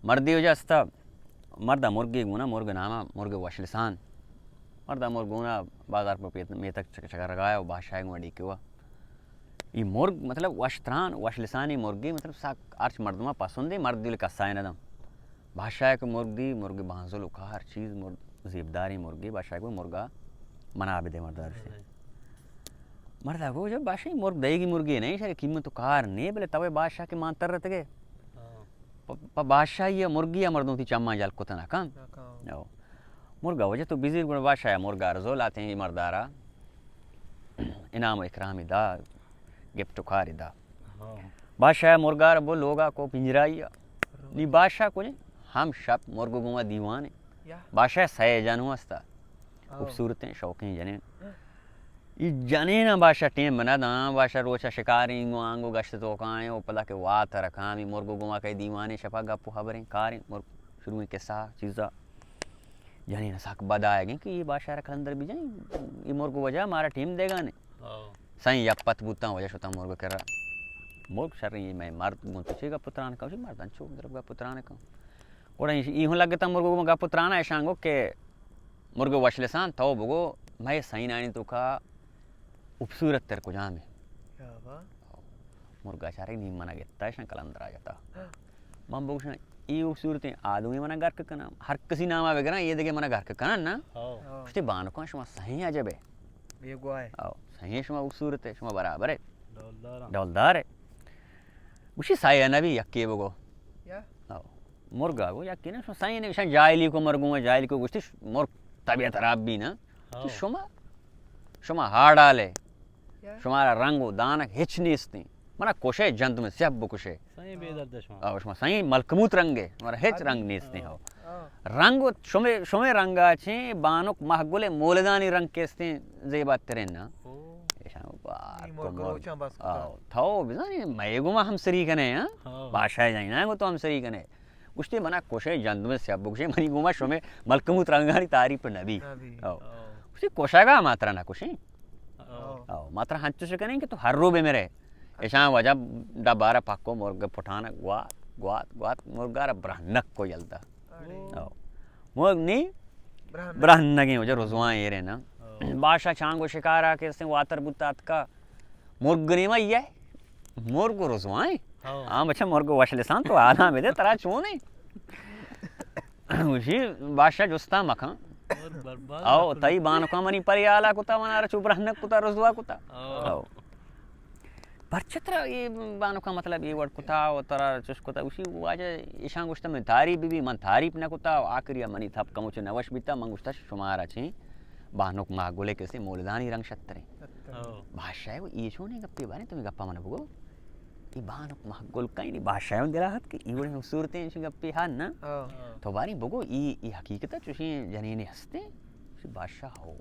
مردے وجہ استا، مردا مرگے گونا، مرگ ناما، مرگ وشلسان۔ مردا مرگ گونا بازار پر پیت-، میتگ چک-، چکر گایا و بادشاہ گونا ڈیکوا۔ ای مرگ مطلب وشتران، وشلسانی مرگے مطلب سک ہرچ مردما پسندے، مرد دل کسائے ندم۔ بادشاہ کہ مرگ دی، مرگ بانزل و کار چیز مرگ زیبداری مرگے، بادشاہ کو مرگا منا بدے مردار سے۔ مردا گو جب بادشاہ مرگ دئیگی مرگے نہیں، شر قیمت و کار نہیں، بلے توے بادشاہ کے مان تر رتگے۔ پ-، پہ بادشاہی ء مرگی ء مردم تی چماں جل کت نہ کن۔ نہ کن۔ او۔ مرگا وجہ تو بزیر گڑا بادشاہ ء مرگا رزول آتے ہیں مردارا انعام و اکرامی دا، گپٹ و کاری دا۔ ہاں۔ بادشاہ ء مرگا ربو لوگا کو پنجرائی ء۔ نی بادشاہ کو جن ہم شپ مرگ گوما دیوانے۔ یا۔ بادشاہ سہ جنو استا۔ او۔ خوبصورتیں شوقیں جنین۔ ای جنین باشا ٹیم بنا داں، باشا روچا شکاریں گو آنگو گشت تو کائیں، او پدا کہ وات رکامی مرگو گما کئی دیوانے شپا گپ و خبریں کاریں، مرگ شروع قصہ چیزا۔ جنین سک بد آئے گئیں کہ یہ باشا را کلندر بھی جائیں، یہ مرگو وجہ مارا ٹیم دے گانے۔ ہاں۔ سائیں یک پت بوتاں وجہ شتاں مرگ کرا۔ مرگ شریں، یہ میں مرد گون تو چے گپ تران کاں، مردان چو مطلب گپ تران کاں۔ گڑا ای ہوں لگتا مرگو گما گپ ترانا ایشان گو کہ مرگ وشلسان تو بگو، مئے سئینانی توکا خوبصورت تر کجام ہے؟ کیا بات؟ مرگا چارے نیم منا گتا، ایشان کلندرا جتا۔ ہاں۔ من بگوشن، ای خوبصورتیں آدمی منا گرک کنن، ہر کسی ناما بگرن، یہ دگہ منا گرک کنن نا۔ ہاں۔ ہاں۔ گوشتی بانکان شما سہیں عجب ہے۔ بے گواہ ہے۔ او، سہیں شما خوبصورت ہے، شما برابر ہے۔ ڈولدار۔ ڈولدار ہے۔ گوشی سایہ نبی یکی بگو۔ یا؟ او۔ مرگا گو یکی نہ، شما سائیں نہ، شان جاہلی کو مرگو، جاہلی کو گوشتی ش-، مرگ طبیعت خراب بھی نا۔ ہاں۔ تو شما، شما ہاڑالے، یا؟ شمارا رنگ و دانک ہچ نیستی۔ منا کشے جند میں سیب بکشے۔ سائیں بے درد شما۔ آ، شما سائیں ملکموت رنگے، شمارا ہچ رنگ نیستی ہو۔ ہاں۔ رنگ و شمے، شمے رنگا چیں بانک مہگل مولدانی رنگ کیستی زیبا ترین نا۔ او۔ ایشان بار نی کو مرگ مرگ۔ روچاں بس کتا۔ آو، تو بزانی، مئے گوما ہمسری کنے، ہاں؟ ہاں۔ بادشاہ جائیں نا، گو تو ہمسری کنے۔ گوشتی منا کشے جند میں سیاب بکشے، منی گوما شمے ملکموت رنگانی تعریف نبی۔ نبی۔ آو۔ آو۔ گوشتی کشگا ماترا نہ کشیں۔ آو۔ آو، ماترا ہنچو شکنیں کہ تو ہر رو بے میرے۔ ایشان وجہ ڈبارہ پکو مرگ پٹھانا گوات، گوات، گوات، مرگا را برہنک کو یلدا۔ اڑے۔ آو۔ مرگ نی برہنگ۔ برہنگیں وجہ رزوان ایرے نا۔ ہاں۔ بادشاہ چانگو شکارا کہ استیں واتر بوتا اتکا۔ مرگ نیما یہ۔ مرگ رزوان۔ ہاں۔ ہاں بچہ مرگ وش لسان تو آدم دے ترا چونے۔ وشی بادشاہ جستا مکان۔ مرگ برباد او، مکن۔ تئی بانکا منی پریالا کتا، منارا چو برہنگ کتا، رزوا کتا۔ ہاں۔ ہاں۔ پرچہ ترا اے بانکا مطلب اے وڑ کتا و ترا چش کتا، گوشی واجہ ایشان گوشتا من تعریف بی بی، من تعریف نہ کتا و آخری منی تھپ کموچ نوش بیتا، من گوشتا شمارا چیں بانک ماہ گلے کسے مولدانی رنگ شتریں۔ شتریں۔ او۔ بادشاہ گو اے چونیں گپے باریں تو می گپا من بگو۔ اے بانک ماہ گل کئیں نی بادشاہ دلا ہت کہ اے وڑیں صورتیں ایشی گپے ہا نا۔ او۔ تو باریں بگو اے، اے حقیقتا چوشیں جنینے ہستیں؟ بادشاہ ہو۔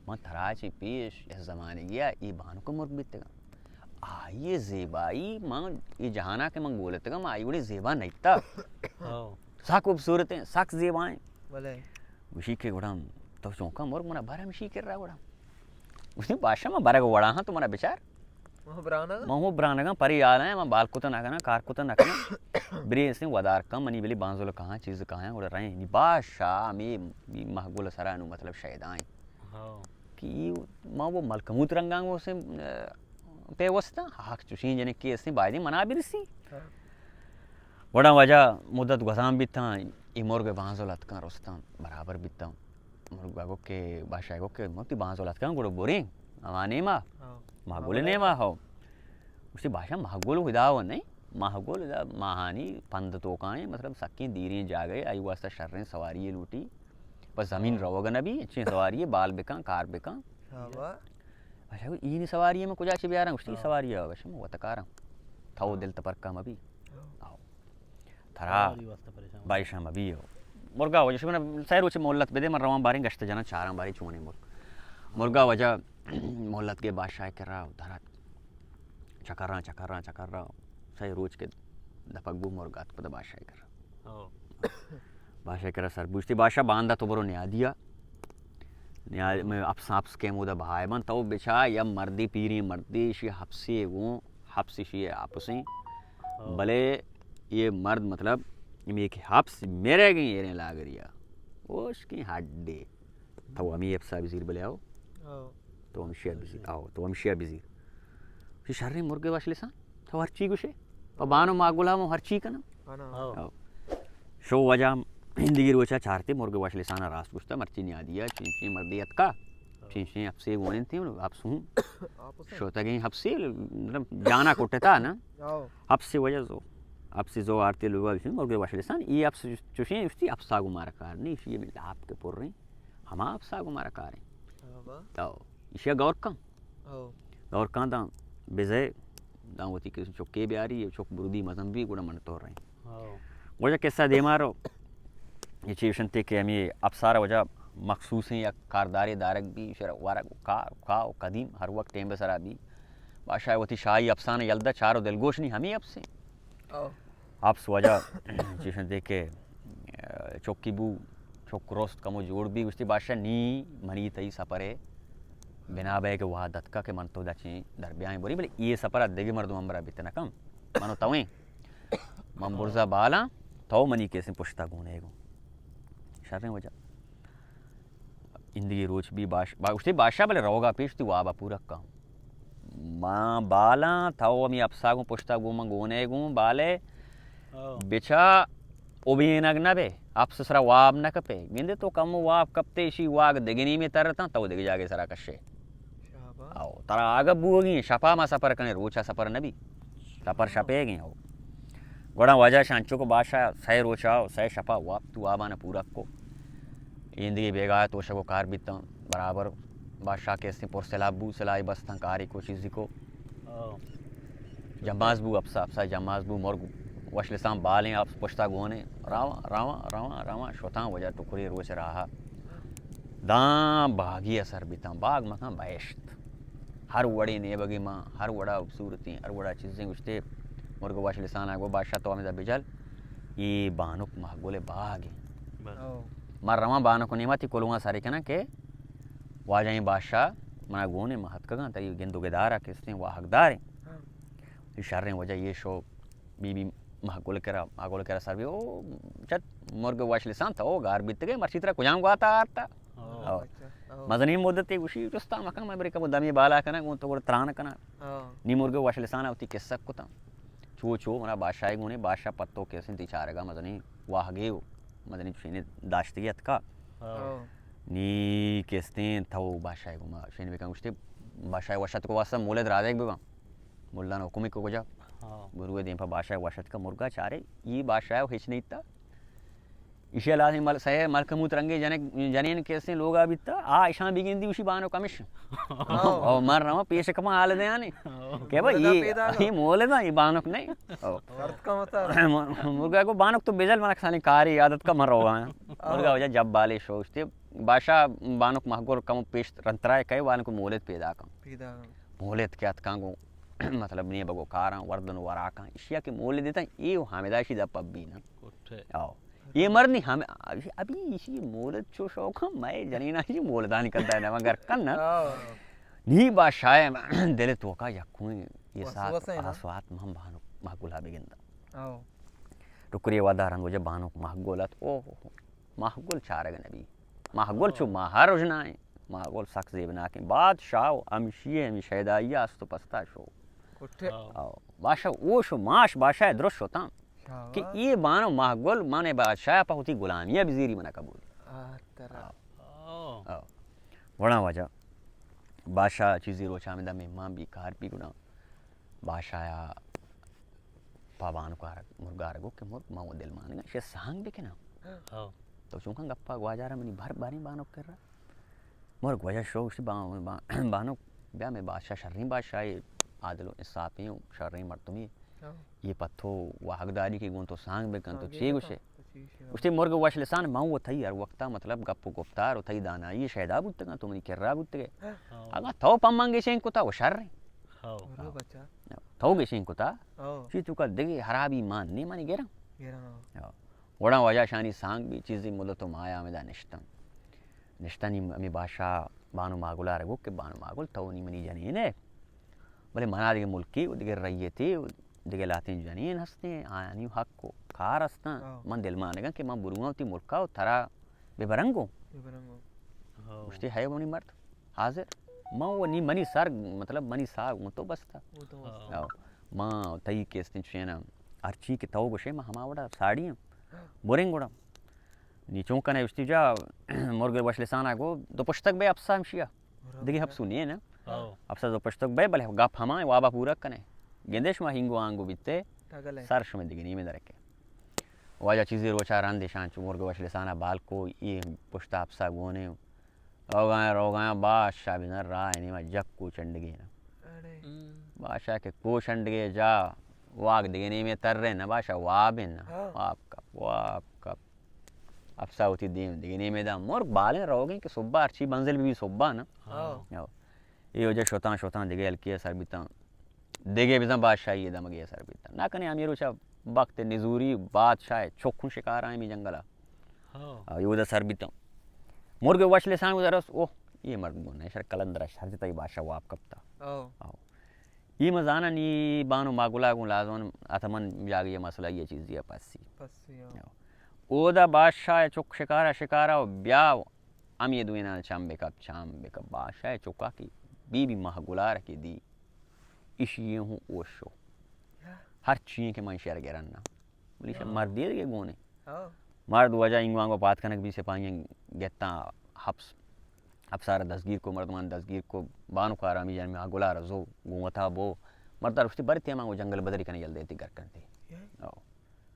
من ترا چہ پیش یک زمانگے ءَ اے بانک مرگ بیتگاں۔ آئی ءِ زیبائی من اے جہان ءَ کہ من گولتگاں، من آئی وڑیں زیبا نیتا۔ ہو۔ سک خوبصورت ایں، سک زیبا ایں۔ بلے۔ گوشی کہ گڑا تو چونکا مرگ منا بر ہمشی کرا گڑا۔ گوشتی بادشاہ من برگ وڑا ہاں تو منا بچار۔ من برانگاں؟ من ہوں برانگاں، پری آلاں، من بال کت نہ کناں، کار کت نہ کناں۔ بری استیں ودار کن، منی بلی بانزل کہاں، چیز کہاں، گڑا رہیں۔ نی بادشاہ ہمے مہگل سرا نو مطلب شیدائیں۔ ہاں۔ کہ ما وہ ملکموت رنگاں گو سے، اہ، پیوستاں، حق چوشیں جنے کہ استیں بایدیں منا برسی۔ ہاں۔ گڑا واجہ مدت گوزان بیتاں، اے مرگ بانزل اتکاں رستاں، برابر بیتاں۔ مرگ گو کہ بادشاہ گو کہ من تی بانزل اتکاں گڑا بریں، ہما نیما، ہاں۔ مہگل نیما ہو۔ گوشتی بادشاہ مہگل ہدا و نہیں، مہگل ہدا ماہانی پند توکائیں، مطلب سکیں دیریں جاگہے، آئی واسطہ شریں سواری لوٹی۔ پہ زمین روگ نہ بی، اچیں سواری، بال بکن، کار بکن۔ ہاں، واہ۔ اچھا، اینی سواری میں کجا چہ بیاراں؟ گوشتی، ہاں۔ سواری ہے، بس میں وت کاراں۔ تھو، ہاں۔ دل تپرکا مبی۔ ہاں۔ آؤ۔ ترا سواری واسطہ پریشان۔ پریشان مبی ہو۔ مرگا واجہ شمنا سہ روچ مہلت بدے، من رواں باریں گشت جناں چاراں باریں چونیں مرگ۔ مرگا واجہ مہلت کے بادشاہ کرا درات۔ چکراں، چکراں، چکراں۔ سہ روچ کے دپک بو مرگ ات پدا بادشاہ کرا۔ ہو۔ بادشاہ کرا سر بوشتی، بادشاہ باندا تو برو نیادیا۔ نیاد-، میں اپس، اپس کے مودا بہائے بن، تو بچا یا مردی پیری مردی شی حبسی گوں، حبس شی اپسیں۔ ہو۔ بلے یہ مرد مطلب ہمے کہ حبس مرگیں ایریں لاگریا، اوشکیں ہڈے۔ تو ہمے حبسا بزیر بلے آؤ۔ آؤ۔ تو ہمشیا بزیر، آؤ، تو ہمشیا بزیر۔ چی شریں مرگ وش لسان، تو ہرچی گوشے۔ پہ بانو ماگلا مو ہرچی کنم۔ کنم۔ آؤ۔ آؤ۔ شو وجہ ایندگی روچا چارتے مرگ وش لسان راست گوشتا، مرچی نیادیا، چین چین مردی اتکا، چین چین حبسے گونن تھی، حبس ہوں۔ شوتگیں حبسے، مطلب، جانا کٹتا نا۔ آؤ۔ حبسے وجہ زو۔ حبسے زو آرتے لوگا بشن، مرگ وش لسان، ای حبس چوشیں اشتی حبسا گو مارا کار نہیں، اشی میں لاپ کے پر رہے، ہما حبسا گو مارا کار ہیں۔ ہاں با۔ تو اشیا گور کن۔ ہاں۔ گور کن داں بزے، داں وتی کہ چکے بیاری، چک برودی مزن بی، گڑا من تو رہے۔ ہاں۔ وجہ قصہ دیما رو، یہ چیز شنتے کہ ہمیں افسار وجہ مخصوصیں یک کاردارے دارگ بی، شر ورگ کا، کا قدیم ہر وقت ٹیم بسرا بی۔ بادشاہ وتی شاہی افسانہ یلدا چار و دلگوش نہیں ہمیں حبسیں۔ او۔ حبس وجہ چیشن دے کہ، اه، چکی بو، چک رست کمو جوڑ بی، گوشتی بادشاہ نی منی تئی سپرے بنا بے کہ وہد اتکا کہ من تو دچیں در بیائیں بری، بلے یہ سپرا دگہ مردم ہمرا بیت نہ کم۔ منو تویں۔ من برزا بالاں، تو منی کیسیں پشتا گونے گو۔ شریں وجہ۔ ایندگی روچ بی باش-، با-، گوشتی بادشاہ بلے روگا پیش تی وابا پورا کن۔ ما بالاں، تو ہمی اپسا گوں پشتا گوں من گونے گوں، بالے ہاں۔ بچا اوبینگ نہ بے، اپس سرا واب نہ کپے۔ گندے تو کم واب کپتے، اشی واگ دگنی میں ترتاں، تو دگہ جاگے سرا کشے۔ شاباش۔ او، ترا آگہ بوگی، شپا ما سفر کنے، روچا سفر نہ بی۔ سفر شپے گی ہو۔ گڑا واجہ شانچو کو بادشاہ سئے روچا و سئے شپا واب تو وابان پورا کو۔ ایندگی بیگاہ توشگ و کار بیتاں، برابر بادشاہ کہ استیں پر سلاح بو، سلاحی بستاں، کاری کو چیزی کو۔ ہاں۔ جماز بو، اپسا، اپسا جماز بو، مرگ وش لسان بالیں، اپس پشتا گونے، رواں، رواں، رواں، رواں، شتاں وجہ ٹکری روچ راہا۔ داں باگی اثر بیتاں، باگ مکان بہشت۔ ہر وڑے نیبگی ماں، ہر وڑا خوبصورتی، ہر وڑا چیزیں گوشتے۔ مرگ وش لسان آگو بادشاہ تو ہمیں بجل، یہ بانک مہگل باگ ہیں۔ بلے۔ او۔ من رواں بانک نیمتی کلواں ساری کناں کہ واجہ ایں بادشاہ منا گونے، من ہتکگاں، تئی گند و گدارا کستیں واہگداریں۔ ہاں۔ یہ شریں وجہ یہ شو بی بی مہگل کرا، مہگل کرا سر بی، او چت مرگ وش لسان تا، او گار بیتگے، مرچی ترا کجام گواتا آرتا؟ ہاں۔ او۔ اچھا۔ او۔ مزنی مدت گوشی، چستا مکن، میں بری کبو دمی بالا کناں، گون تو گڑ تران کناں۔ ہاں۔ نی مرگ وش لسان وتی قصہ کتاں۔ چو چو منا بادشاہ گونے، بادشاہ پتو کیسیں تی چارگا مزنی واہگے و مزنی چوشینے داشتگی اتکا۔ ہاں۔ نی کیستیں تو بادشاہ گوما شین بکن گوشتے، بادشاہ وشت کو واسطہ مولد رادیگ بباں۔ ملان حکمی کو کجا؟ ہاں۔ گروہ دیم پہ بادشاہ وشت کا مرگا چارے، یہ بادشاہ ہچ نہیں تا۔ ایشی لازم مل-، سہ ملکموت رنگیں جنک، جنین کیسیں لوگا بیتا، آ اشاں بگندی، اشی بانک ہمش۔ ہاں۔ او مر رہا پیش کما حال دیانے۔ ہاں۔ کہ بھائی، مولدا یہ، پیدا ہو۔ یہ مولدا، یہ بانک نہیں۔ او۔ شرط کا مطلب۔ مرگا کو بانک تو بجل منک سالیں کاری عادت کا مر رہا ہے۔ ہاں۔ مرگا وجہ جب بالے شوشتے، بادشاہ بانک مہگل کم پیش رنترائے کئے بانک مولد پیدا کن۔ پیدا کن۔ مولد کیا اتکاں گو، مطلب، نی بگو کاراں، وردن وراکاں، اشیا کہ مولد دیتاں، اے و حامدہ اشی دا پبی نا۔ کٹھے۔ آو۔ یہ مرد نہیں، ہم، ابھی اسی مولد چو شوق ہم، میں جنینا اسی مولدانی کرتا ہے نا، مگر کن نا۔ آو۔ نی بادشاہ دل توکا یکویں یہ ساعت، وسوسہ ہے نا۔ آ ساعت ہم بانک مہگلا بگندا۔ آو۔ ٹکری ودا رند وجہ بانک مہگل ات، او ہو ہو۔ مہگل چارگ نبی۔ مہگل چو ماہ رژنائیں۔ مہگل سک زیبناکیں۔ بادشاہ و ہمشی ہمی شیدائی است و پستا شو۔ کٹھے۔ آو۔ بادشاہ اوش و ماش بادشاہ درست شتاں۔ شاباش۔ کہ یہ بانک مہگل مانے بادشاہ پہ ہوتی غلامی بزیری منا قبول۔ آہ، ترا۔ آو۔ آو۔ گڑا واجہ بادشاہ چیزی روچ ہمدا مہمان بی کار بی گڑا بادشاہ پہ بانک آرگ، مرگ آرگ گو کہ مرگ، من و دل مانگاں، شے سانگ بکناں۔ ہاں۔ تو چونکاں گپا گواجارا منی بھر باریں بانک کرا۔ مرگ وجہ شو گوشتی با-، با-، بانک بیا میں بادشاہ شریں بادشاہ عادل و انصافیں و شریں مردمی۔ ہاں۔ یہ پتو واہگداری کہ گون تو سانگ بکن تو چی گوشے؟ گوشتی مرگ وش لسان، من و تئی ہر وقتا مطلب گپ و گفتار و تئی دانائی شیدا بوتگاں، تو منی کرا بوتگے۔ ہاں۔ اگاں تو پہ من گشین کتا و شر۔ ہاں۔ تو گشین کتا، ہاں۔ چی تو کا دگے حرابی مان نی منی گرم۔ گرم۔ ہاں۔ وڑا واجہ شانی سانگ بی چیزی مدت و مایا ہمدا نشتن۔ نشتنی ہمیں بادشاہ بانو ماگلا رگو کہ بانو ماگل تو نی منی جنین ہے۔ بلے منا دگہ ملکی و دگہ رعیتی و دگہ لہتیں جنین ہستیں، آیانی حق و کار ہستاں۔ ہاں۔ من دلمانگاں کہ من برواں وتی ملکا و ترا ببرنگوں۔ ببرنگوں۔ ہاں۔ گوشتی، ہے منی مرد حاضر۔ من و نی منی سر، مطلب منی ساہ گوں تو بستا۔ گوں تو بستا۔ ہاں۔ من تئی کیستیں چینا ہرچی کہ تو گوشے من ہما وڑا ساڑی ہوں۔ بریں گڑا۔ نی چون کنے؟ گوشتی، جا مرگ وش لسانا گو دو پشتک بے اپسا ہمشیا۔ دگہ ہپسو نیے نا۔ ہاں۔ اپسا دو پشتک بے، بلے گپ ہما وابا پورا کنے۔ گندے شما ہنگو آنگو بیتے، سر شما دگہ نیمے درکے۔ واجہ چیزی روچا رند شان چو مرگ وش لسانا بال کو، ای پشتا اپسا گونے۔ روگاں، روگاں، بادشاہ بزن راہ نیما جک کو چنڈگے نا۔ اڑے۔ بادشاہ کہ کو چنڈگے جا، واگ دگہ نیمے تر رہے نا، بادشاہ واب نا۔ ہاں۔ واب کپ، واب کپ۔ اپسا وتی دیم دگہ نیمے دا۔ مرگ بالیں روگیں کہ صبح ہرچی منزل بی صبح نا۔ ہاں۔ ہاں۔ اے وجہ شتاں، شتاں دگہ ہلکی سر بیتاں۔ دگہ بزاں بادشاہی دمگے سر بیتاں۔ نہ کنے ہمے روچا وقت نزوری بادشاہ چکوں شکار آئیں می جنگلا۔ ہاں۔ آ، یودا سر بیتاں۔ مرگ وش لسان گزارس، اوہ، یہ مرد گون ہے، شر کلندرا شر جتا، یہ بادشاہ واب کپتا۔ ہاں۔ آؤ۔ یہ مزانا نی بانو ماگلا گون لازم اتمن جاگی مسئلہ یہ چیزی ہے پسی۔ پسی، ہاں۔ اودا بادشاہ چک شکارا، شکارا و بیا و ہمے دوئیناں چم بکپ، چم بکپ۔ بادشاہ چکا کہ بی بی ماہ گلار کہ دی، اشی ہوں اوشو۔ ہر چیئے کہ من شہر گرن نا۔ بلی شہ ہاں۔ مردی دیگہ گونے۔ ہاں۔ مرد وجہ انگو آنگو پات کنگ بی سپاہیاں گتاں حبس، حبسارا دستگیر کو، مردمان دستگیر کو، بانو کارامی جان میں گلار زو گوں وتا بو۔ مرد رشتی بری تیما گو جنگل بدری کنے یل دیتی گر کنتے۔ ہاں۔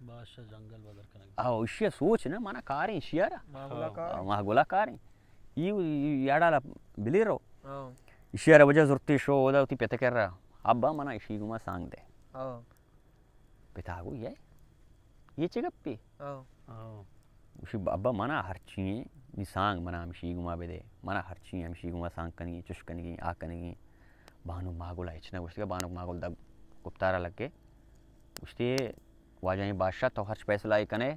بادشاہ جنگل بدر کنگ۔ آ، ایشی سوچ نا، منا کاریں ایشی را۔ ماہ گلا کاریں۔ آ، ماہ گلا کاریں۔ ای، ای، ای اڑالا بلی رو۔ ہاں۔ ایشی را وجہ زرتی شو، اودا وتی پت کرا۔ ابا منا ایشی گما سانگ دے۔ ہاں۔ پتا گو یہ؟ یہ چی گپی؟ ہاں۔ ہاں۔ گوشی، ابا منا ہرچی ہیں، نی سانگ منا ہمشی گما بدے۔ منا ہرچی ہیں ہمشی گما سانگ کنگی، چش کنگی، آ کنگی۔ بانو ماگل ء ہچ نہ گوشتگ، بانک ماگل دگ گپتار ء لگے۔ گوشتی، واجہیں بادشاہ، تو ہرچ پیسلہ ء کنے،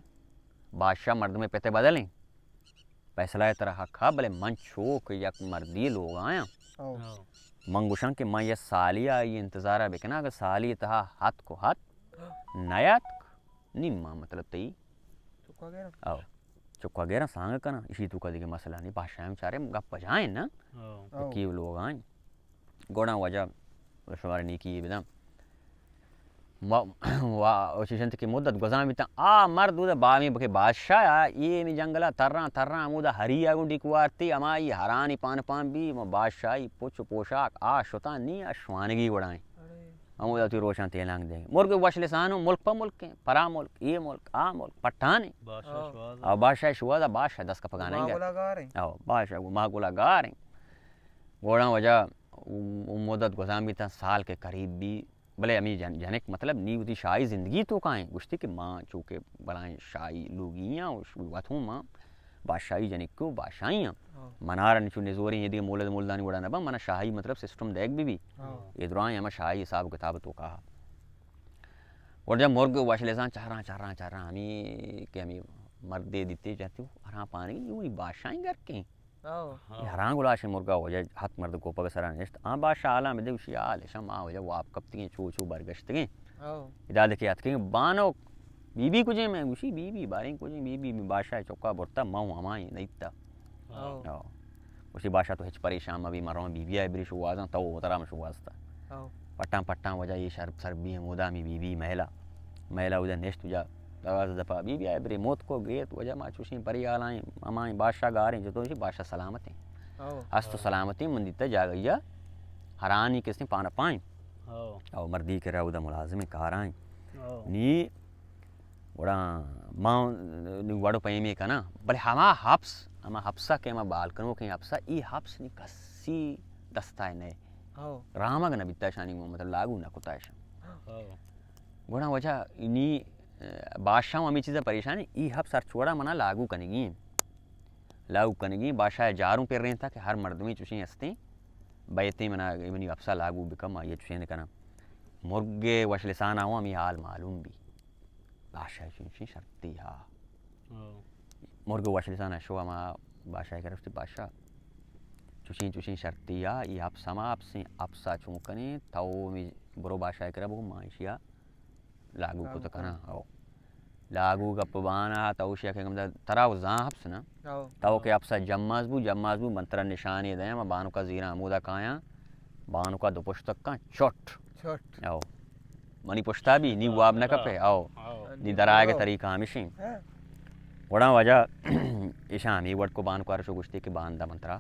بادشاہ مردم ء پت ء بدل انت۔ پیسلہ ء ترا حق ہا، بلے من چو کہ یک مردی لوگ آیاں۔ او۔ ہاں۔ من گوشاں کہ من یک سالی آئی انتظار ء بکناں، اگر سالی تہا ہتک و ہتک نیاتک، نی ما مطلب تئی چکا گیراں۔ او۔ چکا گیراں سانگ کناں، اشی توکا دگہ مسئلہ نہیں، بادشاہ ہم چارے گپ بجائیں نا۔ او۔ او۔ یکی لوگ آئیں۔ گوڑا وجہ شمار نیکی بدم۔ و، و، و چیشنت کہ مدت گزان بیتاں، آ مرد اودا بامی بکے بادشاہ آ، یہ می جنگلا تران، تران، ہمودا ہری آگوں ڈیکوارتی، ہمائی ہرانی پان پان بی، ما بادشاہی پچ و پوشاک آ شتاں نی، آ شوانگی گوڑائیں۔ ہمودا وتی روشاں تیلانگ دیں۔ مرگ وش لسانو، ملک پہ ملک ہیں، پرا ملک، یہ ملک، آ ملک، پٹھان ہیں۔ بادشاہ او۔ شوازا۔ او بادشاہ شوازا، بادشاہ دست کپگانے گا۔ گلا گار ہیں۔ او بادشاہ گو ما گلا گار ہیں۔ گوڑاں وجہ او، او مدت گزان بیتاں، سال کے قریب بی، بلے ہمیں جن-، جنک مطلب نی وتی شاہی زندگی تو کائیں۔ گوشتی کہ ما چونکہ بلائیں شاہی لوگی ہیں، وت ہوں ما بادشاہی جنک کو بادشاہی ہاں۔ ہاں۔ منارا نچو نزوریں یہ دیگہ مولد مولدانی وڑا نہ با، منا شاہی مطلب سسٹم دیگ بی بی۔ ہاں۔ یہ درائیں ہما شاہی حساب و کتاب تو کہا۔ اور جب مرگ وش لسان چاراں، چاراں، چاراں، ہمیں کہ ہمیں مردے دیتے جاتے ہو، ہراں پانی، یہ وہی بادشاہی گھر کے ہیں۔ ہاں۔ ہاں۔ یہ ہراں گلاش مرگا وجہ ہت مرد کو پگ سرا نشت۔ آ بادشاہ عالم دے اسی حال شم آ وجہ واب کپتگیں، چو چو برگشتگیں۔ ہاں۔ ادا دکے اتکیں بانک بی بی کجیں؟ میں گوشی بی بی باریں کجیں؟ بی بی بادشاہ چکا برتا، ما ہوں ہمائیں نیتا۔ ہاں۔ ہاں۔ گوشتی بادشاہ تو ہچ پریشان مبی، من رواں بی بی ء بری شوازاں، تو وترا من شوازتا۔ ہاں۔ پٹاں پٹاں وجہ یہ شر سر بی ہمودا می بی بی مہلا، مہلا اودا نشت جا دروازہ دپا بی بی ء بری موت کو گیت وجہ ما چوشیں پری حالائیں، ہمائیں بادشاہ گاریں جتو شی بادشاہ سلامتیں۔ ہاں۔ است و سلامتیں، من دیتا جاگہ یا ہرانی کسیں پانا پائیں۔ ہاں۔ او مردی کرا اودا ملازمیں کارائیں۔ ہاں۔ نی گڑا ما نی وڑ و پیمے کناں، بلے ہما حبس، ہما حبسا کہ ہما بال کنوکیں حبسا، ای حبس نی کسی دستا نئے۔ ہو۔ رامگ نہ بیتا شانی گوں، مطلب لاگو نہ کتا شان۔ ہو۔ گڑا وجہ نی، اه، بادشاہ ہمیں چیزا پریشان ہے، ای حبس ہر چوڑا منا لاگو کنگی ہیں۔ لاگو کنگی ہیں، بادشاہ جاروں پر رہتا کہ ہر مردمی چوشیں ہستیں، بیتیں منا، منی حبسا لاگو بکم، آئیے چوشیں کناں۔ مرگ وش لسانا ہوں ہمیں حال معلوم بی۔ بادشاہ چنچیں شرطی ہا۔ ہو۔ مرگ وش لسان شو ہما بادشاہ کرا گوشتی، بادشاہ، چوشیں چوشیں شرطی ہا، ای حبس ہما حبسیں، حبسا چون کنیں، تو می برو بادشاہ کرا بگو، ما ایشیا لاگو کت کناں۔ او۔ لاگو گپ بان ءَ، تو شیا کہ گمدا ترا و زان حبس نا۔ او۔ تو کہ حبس ءَ جماز بو، جماز بو، من ترا نشانے دیاں، ما بانک ءَ زیراں ہمودا کایاں، بانک ءَ دو پشتکاں چٹ۔ چٹ۔ او۔ منی پشتا بی، نی واب نہ کپے، او۔ او۔ نی درائے کے طریقہ ہمیشیں۔ ہاں۔ گڑا واجہ ایشاں ہمے وڑ کو بانک ءَ را شو گوشتے کہ باندا من ترا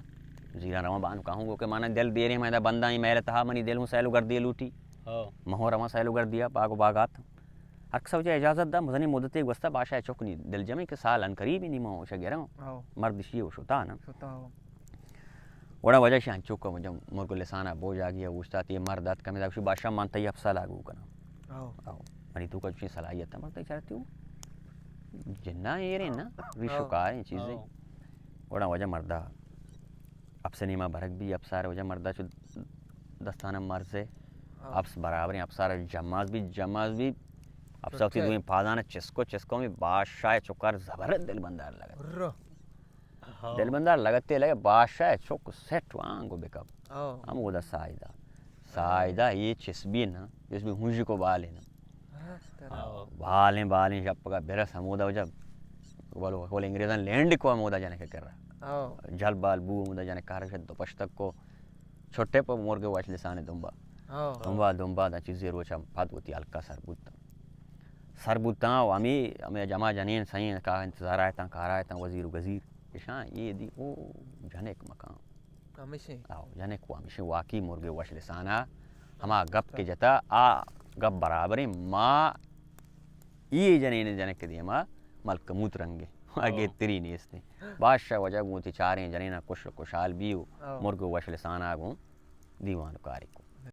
زیراں رواں بانک ءَ ہوں گو کہ مانا دل دیریں میں دا بنداں ایں محل تہا منی دل ہوں سیل و گردی لوٹی۔ ہاں۔ مہو رواں سیل و گردی ءَ باگ و باگات۔ ہر کسا وجہ اجازت دا، مزنی مدتے گوستا بادشاہ چک نی دل جمیں کہ سال ان قریب نی مہو شگراں۔ ہاں۔ مرد شی و شتا نا۔ شتا ہو۔ گڑا واجہ شان چک مجم مرگ لسانا بو جاگی اوشتا تی مرد ات کمی دا گوشی بادشاہ من تئی حبس ءَ لاگو کناں۔ ہاں۔ ہاں۔ منی تو کچھ صلاحیت ہے، مرد چارتی ہو۔ جناں ایریں نا، ریش و کاریں چیزیں۔ ہاں۔ گڑا واجہ مردا اپس نیما برگ بی، اپسار وجہ مردا چو دستانہ مرزے۔ ہاں۔ اپس برابریں، اپسار جماز بی، جماز بی۔ اپس وقتی دوئیں پادانا چسکو، چسکو میں بادشاہ چکار زبر دل بندار لگا۔ ہاں۔ دل بندار لگتے لگے بادشاہ چک سیٹ وانگو بکب۔ ہاں۔ ہم اودا سائیدا۔ سائیدا یہ چس بی نا، چس بی ہنجی کو بالے نا۔ ہاں، بالیں، بالیں، شپ کا برس ہمودا وجہ، بولو، بولو، انگریزاں لینڈ کو ہمودا جنک کر رہا۔ ہاں۔ جل بال بو ہمودا جنک کار شد، دو پشتک کو چھٹے پہ مرگ وش لسان دمبا۔ ہاں۔ دمبا، دمبا دا چیزی روچا پد وتی ہلکا سر بوتا۔ سر بوتا و ہمی، ہمی جمع جنین سائیں کا انتظار آیتاں، کار آیتاں، وزیر و گزیر۔ اشاں یہ دی او جنک مکان۔ ہمیشیں۔ آو، جنک و ہمیشیں واقعی مرگ وش لسانا ہما گپ کہ جتا، آ گپ برابریں، ما ای جنین جنک دیما ملکموت رنگے، آ گیتری نیستیں۔ بادشاہ وجہ گوں تی چاریں جنینا کش و کشال بی و مرگ وش لسانا گوں دیوان و کاری کو۔